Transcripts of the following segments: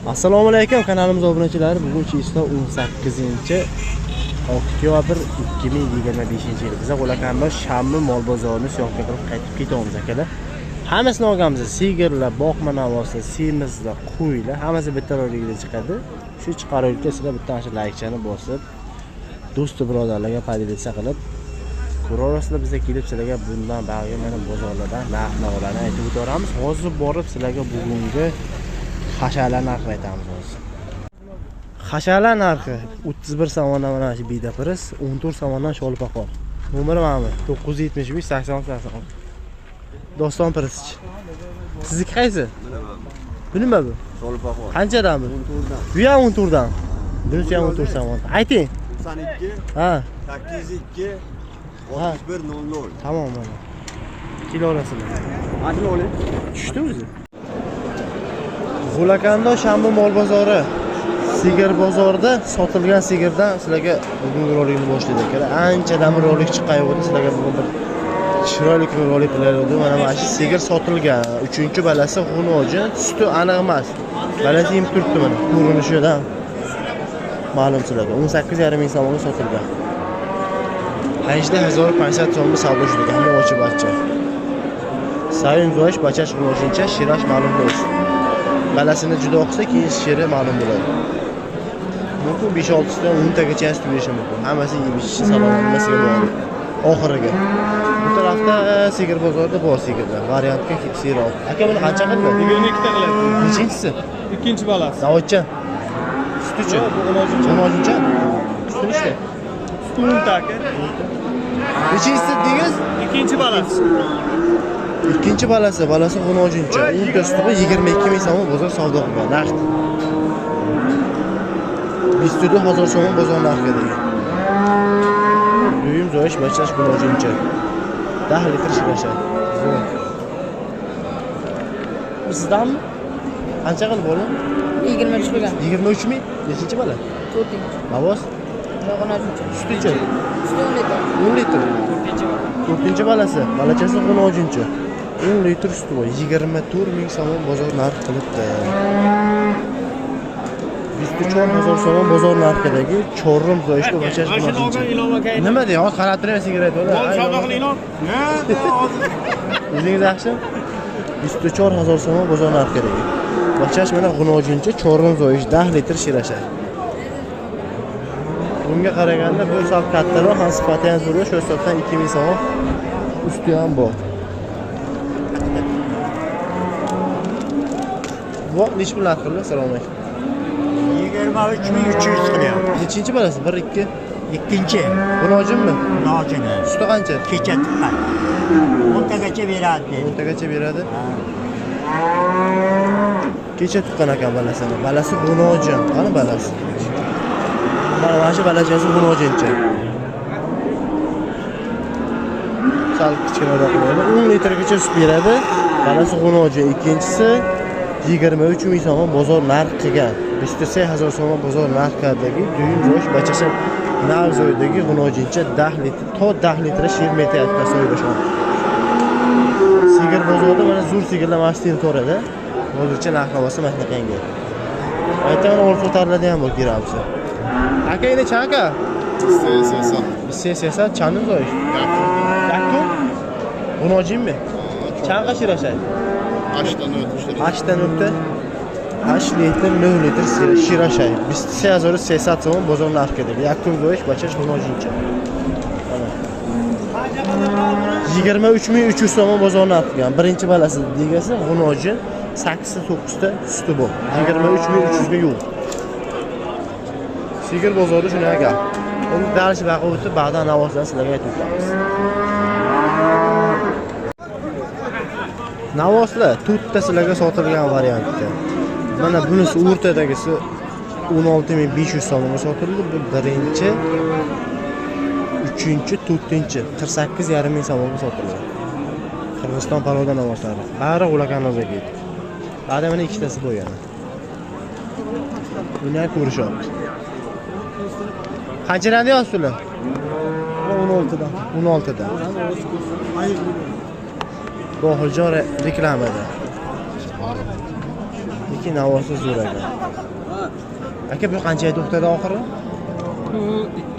Assalomu alaykum kanalimiz obunachilari. Bugun число 18 oktyabr 2025-yil. Biz Qo'lakanda shanba mol bozorini syomka qilib qaytib ketamiz akalar. Hammasini olganmiz. Sigirlar, boqma navosi, semizlar, qo'ylar hammasi bitta rolikda chiqadi. Shu chiqaruvga sizlar bitta shu laykchani bosib, do'st birodarlarga поделиться qilib ko'raverasizlar. Biza kelib sizlarga bundan bag'ri mana bozorlardan narx-navolarni aytib o'taveramiz. Hozir borib sizlarga bugungi hashalar narxini aytamiz hozir. Hashalar narxi 31 somondan mana shu biyda piris, 14 somondan sholpaqor. Nomeri mana bu 975 80 80. Doston pirischi. Sizniki qaysi? Bu nima bu? Sholpaqor. Qanchadan bu? 14dan. Bu ham 14 dan. Bunisi ham 14 somon. Ayting. 92 Ha, 802 Ha. 61 00. tamom mana. Kilo olasizlar. Mana oling. Tushdi o'zi. G'ulakando shanba mol bozori. Sigir bozorida sotilgan sigirdan sizlarga bugungi rolikni boshlaydi akalar. Anchadan bir rolik chiqqan yo'q edi. Sizlarga bugun bir chiroyli rolik qilayotdi. Mana shu sigir sotilgan. 3-balasi g'unojin, suti aniq emas. Balasi yemib turibdi mana. Ko'rinishidan ma'lum sizlarga. 18,5 ming so'mga sotilgan. 18500 so'mga savdo shunday. Hamma ochi barcha. Sayın zoyish bachash g'unojincha shirash ma'lum bo'lsin. Balasini judo qilsa keyin shiri ma'lum bo'ladi. Mumkin 5-6 tadan 10 tagacha sut berishi mumkin. Hammasi yeb ichishi salomatligi bog'liq. Oxiriga. Bu tarafda sigir bozorida bor sigirlar. Variantga sigir oldi. Aka buni qancha qildi? 22 ta qiladi. Nechinchisi? Ikkinchi balasi. Zavodcha. Sutichi? Yo'q, bu g'unojincha. G'unojincha? Suti nechta? Suti 10 ta aka. Nechinchisi dedingiz? Ikkinchi balasi. Ikkinchi balasi, balasi g'unojincha. 10 ta suti bor, 22 ming so'm bozor savdo qilgan. Naqd. 22 000 so'm bozor narxi degan. Duyum zoyish bachash g'unojincha. 10 litr shirasha. Zo'r. Bu sizdanmi? Qancha qilib bola? 23 qilgan. 23 ming. Nechinchi bola? 4-inchi. Navoz? G'unojincha. Sutichi? Suti 10 litr. 10 litr. 4-chi balasi, balachasi g'unojincha. 10 litr suti bor. 24 ming so'm bozor narxi qilibdi. 24 000 so'm bozor narxidagi cho'rim zoyishli bachash Mana shuni g'unojincha. olgan Ilom aka. Nima deyapti? Hozir qarab turaymi sigaret o'la. Mol savdo qiling Ilom. O'zingiz yaxshi? 24 000 so'm bozor narxidagi. Bachash mana g'unojincha cho'rim zoyish 10 litr shirasha. Bunga qaraganda bu sal kattaroq, ham sifati ham zo'rroq, shu hisobdan 2000 so'm usti ham bor. Bu nechi pul narx qildi? Assalomu alaykum. 23 300 qilyapti. Nechinchi balasi? 1 2. Ikkinchi G'unojinmi? nojini Suti qancha? kecha tuqqan. 10 tagacha beradi dedi. 10 tagacha beradi. Kecha tuqqan ekan balasini. Balasi g'unojin. Qani balasi? Mana shu balachasi g'unojincha. Sal kichkinaroq bo'ladi. 10 litrgacha sut beradi. Balasi g'unojin. Ikkinchisi 23 ming so'm bozor narx qilgan. 23 000 so'm bozor narxidagi duyum zoyish bachasi navzoydagi g'unojincha 10 litr to 10 litr shir metyapti so'yboshon. Sigir bozorida mana zo'r sigirlar mana shu territoriyada. Hozircha narx navosi mana shunaqangi. Aytaman olib sotarlarda ham bor kirabsi. Aka endi chaka? Sesesa chandim zoyish. Yakun? G'unojinmi? Chanqa shirashay? 8 nokta 8 litr 9 litr shirashay. 23 300 so'm bozor narxidagi. Yakun zoyish bachash g'unojincha. Mana. 23 300 so'm bozor narxi qilgan. Birinchi balasi degasi g'unojin 8 9 ta suti bor. 23 300 ga yo'q. Sigir bozorida shunaqa gap. Endi dalish baqib o'tib, ba'dan navosdan sizlarga aytib o'tamiz. Navoslar to'rtta sizlarga sotilgan variantda. Mana bunisi o'rtadagisi 16 500 so'mga sotildi. Bu birinchi, uchinchi, to'rtinchi 48,5 ming so'mga sotildi. Qirg'iziston paroda navoslari. Bari G'ulakanoga ketdi. Ba'da mana ikkitasi bor yana. Buni ham ko'rishyapti. Qanchadan deyapsiz ular? 16dan. 16 dan. Gohiljon reklamada. Lekin navosi zo'r ekan. Aka, bu qanchaga to'xtadi oxiri? Bu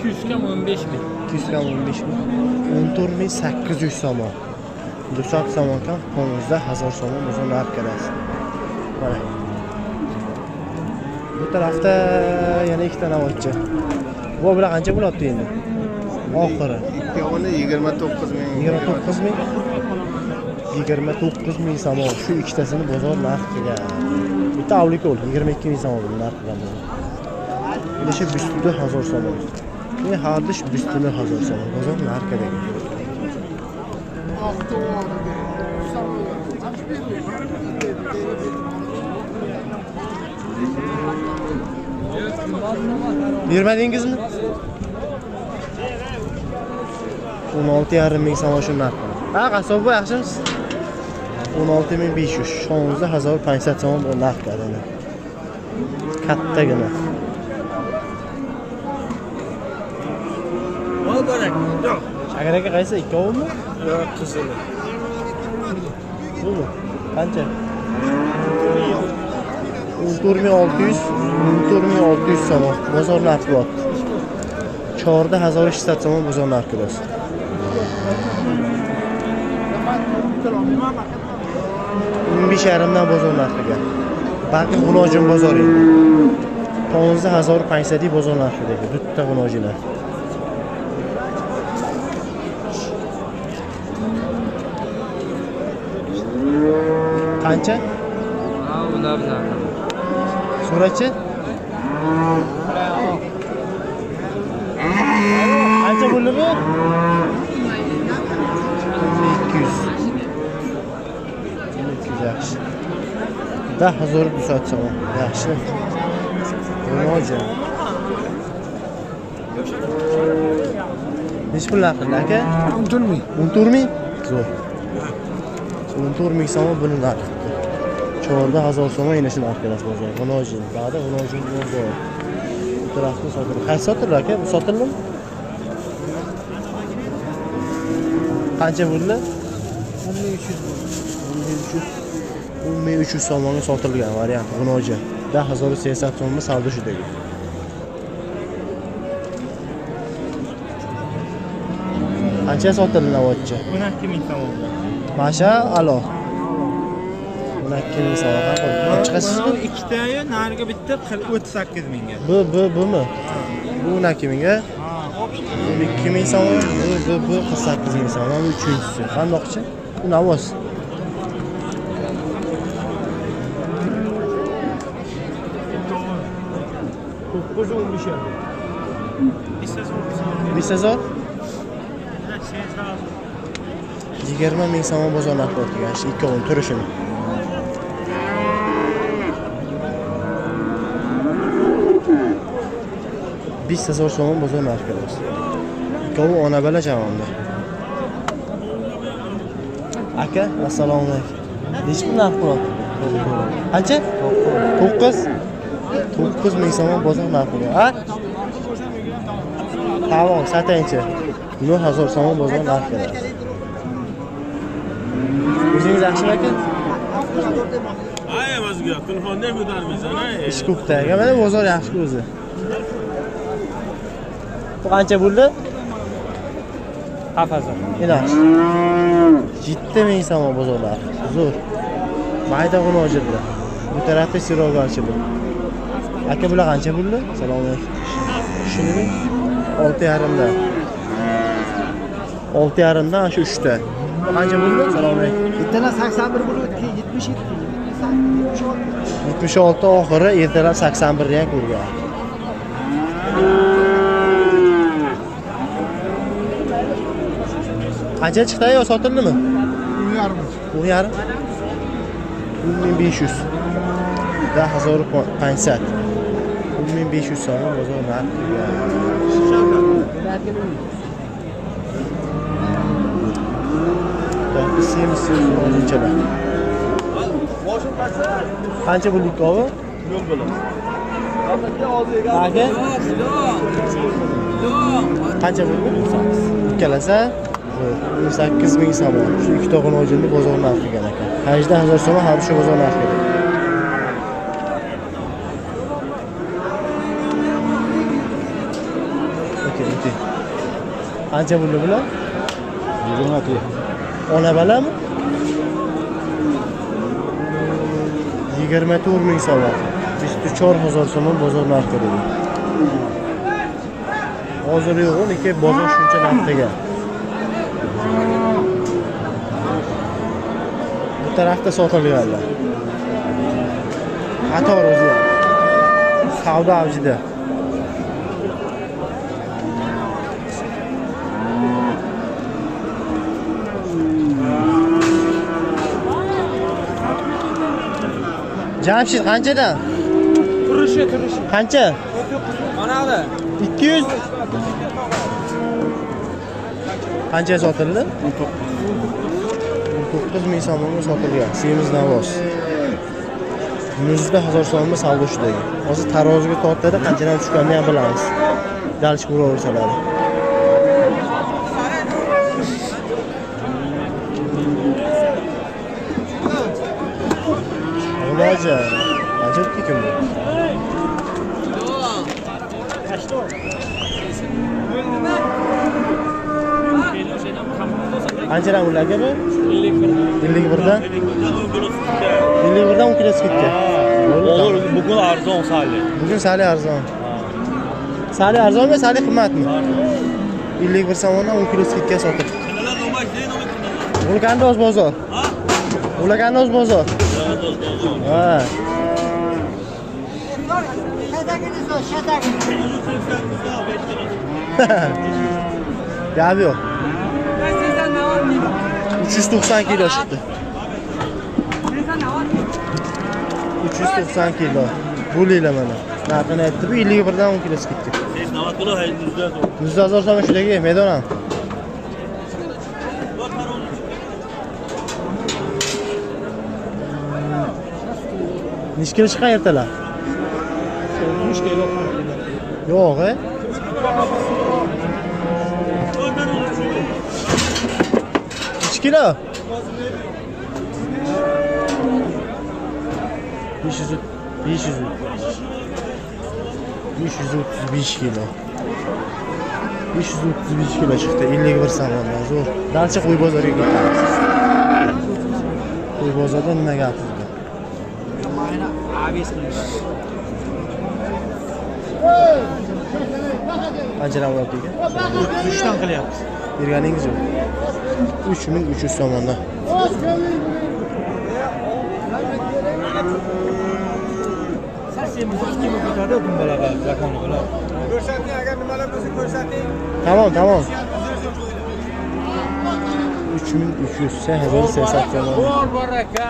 200 kam 15 ming. 200 kam 15 ming. 14800 somon. 200 somon kam 15000 somon bozor narx kelasi. Mana. Bu tarafda yana ikkita navotchi. Bu bular qancha bo'lyapti endi? Oxiri. Ikkovini 29 ming. 29 ming. 29 ming somon. Shu ikkitasini bozor narx qilgan. Bitta avlikol 22 ming somon narx qilgan. Necha 22000 somon. Ne hardish 22000 somon bozor narxidagi. Bermadingizmi? 16,5 ming somon shu narx. Ha, qassob bu yaxshimisiz? 16500, 16500 somon bu narx qiladi. Kattagina. Shakar aka qaysi? Ikkovimi? Yo'q, qizili. Bumi? Qancha? 14600, 14600 somon bozor narxi bo'lyapti. 14300 somon bozor narxi bo'ladi. 15,5 dan bozor narxiga. Balki G'unojin bozori. 19500 bozor narxidagi bitta g'unojinlar. Qancha? Ha, ular bilan. Suratchi? Qancha bo'ldi bu? 200. 200 yaxshi. 10200 somon. Yaxshi. G'unojin. Necha pul narxi aka? 14 ming. 14 ming? Zo'r. 14 ming somon buni narxi. 14000 somon yana shu narx kelasi bozor. G'unojin, ba'da G'unojin bozor. Bu tarafda sotildi. Qaysi sotildi aka? Bu sotildimi? Qancha bo'ldi? 10300. 10300 somonga sotilgan variant G'unojin. 10800 so'mga savdo shu degan. Qancha sotildi navotchi? 12 ming so'mga. Masha alo. 12 ming so'm qo'yib chiqasizmi? Ikkitayu narigi bitta 38 mingga. Bu bumi? Bu 12 mingga. 12 ming so'm, bu 48 ming so'm, bu uchinchisi. Qandoqchi? Bu navoz. To'qqiz o'n besh. 20000? 20 ming so'm bozor narxi o'tgan, shu ikkovini turishini. Besh hazor so'm bozor narxi keladi. Ikkovi ona bola javonda. Aka, assalomu alaykum. Necha pul narx bo'ladi? Qancha? 9. 9 ming so'm bozor narxi. Ha? Tamom, satayinchi. 9000 so'm bozor narxi keladi. O'zingiz yaxshimi aka? Ay, o'ziga telefonda ham ko'tarmaysan, ay. Ish ko'pda. Aka, mana bozor yaxshi o'zi. Bu qancha bo'ldi? 4000. Yaxshi. 7000 so'm bozor narxi. Zo'r. Mayda g'unojir bular. Bu tarafda sirogarchi bu. Aka, bular qancha bo'ldi? Assalomu alaykum. Shunimi? 6,5 dan. 6,5 dan shu 3 ta. Qancha bo'ldi? Assalomu alaykum. Ertalab 81 bo'lib, keyin 77, 76. 76 oxiri, ertalab 81 ni ham ko'rgan. Qancha chiqdi yo sotildimi? 10,5. 10,5. 10500. 10500. 10500 so'm bozor narxi. Semiz semiz. Qancha bo'ldi ikkovi? Yo'q bo'ladi. Aka? Qancha bo'ldi? Ikkalasi 18 ming so'm. Shu ikkita g'unojinni bozor narxi ekan aka. 18000 so'm har shu bozor narxi. Aka, o'ting. Qancha bo'ldi bular? 20. Ona balami? 24 ming so'm. 24 000 so'm bozor narxi dedi. Hozir yo'q, lekin bozor shuncha narxga. Bu tarafda sotilganlar. Qator o'zi ham. Savdo avjida. Jamshid qanchadan? Turishi, turishi. Qancha? Mana 200. Qancha sotildi? 19 ming so'mga sotilgan. Semiz navoz. 100,000 so'mga savdo shudagi. Hozir taroziga tortadi, qanchadan tushganini ham bilamiz. Dalish uraversalar. Iloji. Qancha o'tdi ekan bu? Qanchadan bo'ldi aka bu? 51 dan. 51 dan 10 kilo skidka. Olur, bugun arzon sali. Bugun sali arzon. Sali arzonmi, sali qimmatmi? 51 so'mdan 10 kilo skidka sotildi. Ulkandoz bozor. Ulkandoz bozor. Ha. Gap yo'q. 390 kilo chiqdi. 390 kilo. Bo'linglar mana. Narxini aytdi. Bu 51 dan 10 kilo ketdi. 100,000 so'm shudagi maydon ham. Necha kilo chiqqan ertalab? 3 kilo. Yo'q, e? 3 kilo. 500 500 535 kilo. 535 kilo chiqdi. 51 so'mdan zo'r. Dalcha qo'y bozoriga ketamiz. Qo'y bozorida nima gap bo'ldi? Qanchadan bo'ladi ekan? 33 dan qilyapmiz. Berganingiz yo'q. 3300 so'mdan. Ko'rsating, agar nimalar bo'lsa ko'rsating. Tamam, tamam. 3300 3800 so'm. Bor baraka.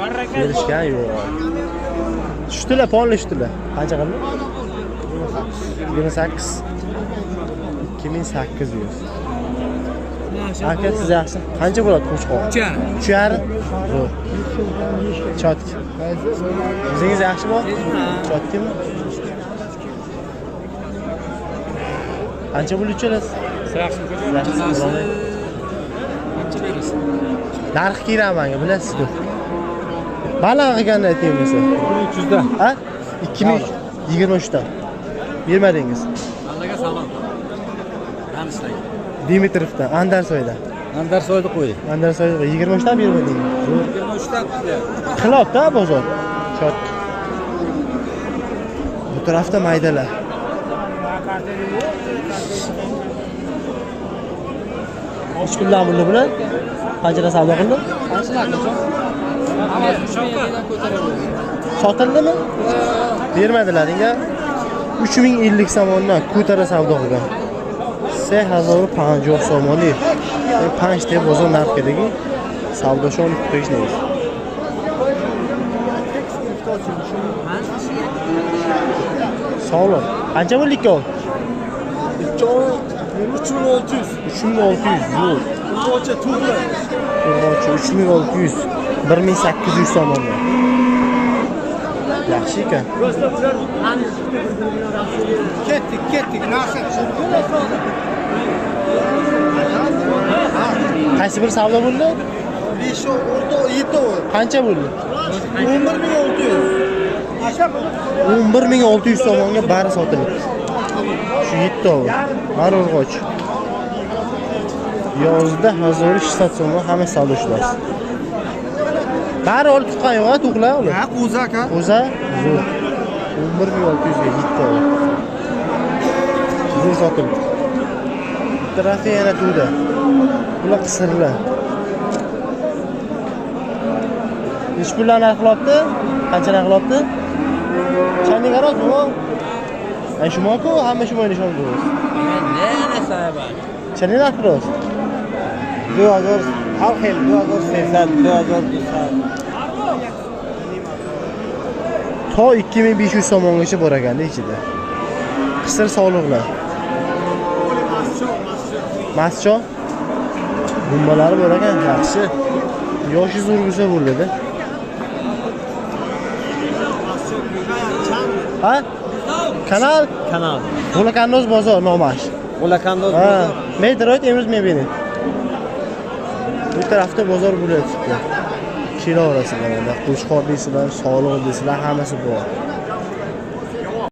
Baraka. Berishgan yo'q. Tushdilar, ponli tushdilar. Qancha qildi? 28 2800. Aka, siz yaxshi. Qancha bo'ladi qo'chqor? 3,5. Zo'r. Chotki. O'zingiz yaxshimi? Chotkimi? Qancha bo'ldi uchalasiz? Yaxshi. Qancha berasiz? Narxi kerak menga, bilasiz-ku. Baland qilganda ayting bo'lsa. 300 dan. Ha? 2023 dan. Bermadingiz. Allohga salom. Tanishlar. Dimitrovdan, Andarsoydan. Andarsoyda qo'y. Andarsoyda 23 dan bermadingiz. Zo'r. 23 dan qilyapti. Qilyapti bozor. Chotki. Bu tarafda maydalar. Uch kundan bo'ldi bular. Qanchadan savdo qildi? Sotildimi? Bermadilaring-a? 3050 so'mdan ko'tara savdo qilgan. 3050 somoni. 5 ta bozor narxidagi savdo shon kutishneyiz. Sog'liq. Qancha bo'ldi ikkov? Ikkovi 3600. 3600 yo'q. Urg'ochi to'g'ri. Urg'ochi 3600 1800 so'mdan. Yaxshi ekan. Ketdik, ketdik. Narsa. Qaysi bir savdo bo'ldi? 5 o'rta 7. Qancha bo'ldi? 11600. 11600 so'mga bari sotildi. Shu yettovi. Har urg'och. 11 600 so'mga hamma savdo ishlasi. Bari olib tuqqan yo'q, ha, to'qlar ular. Ha, qo'zi aka. Qo'za zo'r. 11 600 ga yettovi. Zo'r sotildi. Bu tarafi yana to'da. Bular qisirlar. Nechi puldan narxlabdi? Qancha narxlabdi? Чанд garoz bu? Ay шумо-ку, hamma шумо nishon berasiz. Ne sahibi? Чанд нарх рост? 2000 har xil 2300, 2200. To 2500 so'mgacha bor ekanda ichida. Qisir sog'liqlar. Mascho. Dumbalari bor ekan, yaxshi. Yoshi zo'r bo'lsa bo'ladi. Ha? Kanal? Kanal. G'ulakandoz bozor nomash. G'ulakandoz Ha, медроид имрӯз мебинед. Bu tarafda bozor bo'layapti. Kelaverasizlar, mana qo'chqor deysizlar, soliq deysizlar, hammasi bor.